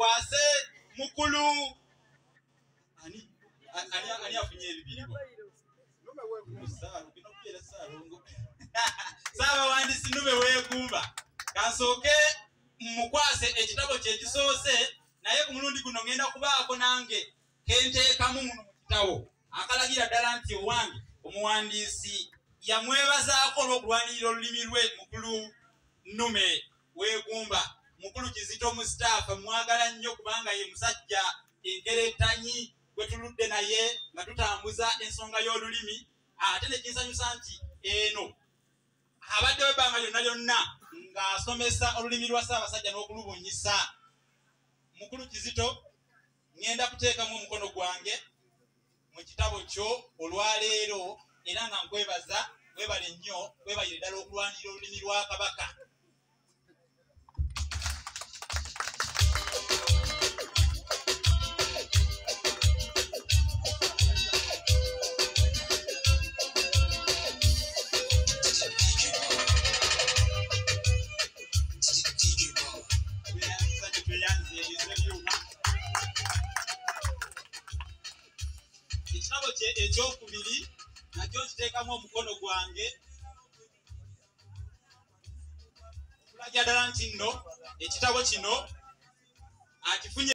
Kankwase mukulu ani afunye ebibiri Ssaabawandisi Nnume Weegumba. Kansooke mukwase ekitabo kye kisoose, naye ku mulundi guno ngenda kubaako nange kenteekamu muno mu kitabo akalagira ddala nti owange omuwandiisi yamwebazaako olw'okulwanirira olulimi lwe. Mukulu Nnume Weegumba, mukulu Kizito Mustapha mwagala nnyo kubanga ye musajja enkeretanyi gwe tuludde naye nga tutambuza ensonga y'olulimi, ate ne kinsanyusa nti eno abaddewo ebbanga lyonna lyonna ng'asomesa olulimi lwa Ssaabasajja n'okulubunyisa. Mukulu Kizito, ngenda kuteekamu omukono gwange mu kitabo kyo olwaleero, era nga nkwebaza, webale nnyo, webalire ddala okulwanirira olulimi lwa Kabaka. Ekitabo kye ekyokubiri nakyo nkiteekamu omukono gwange okulagira ddala nti nno ekitabo kino akifunye.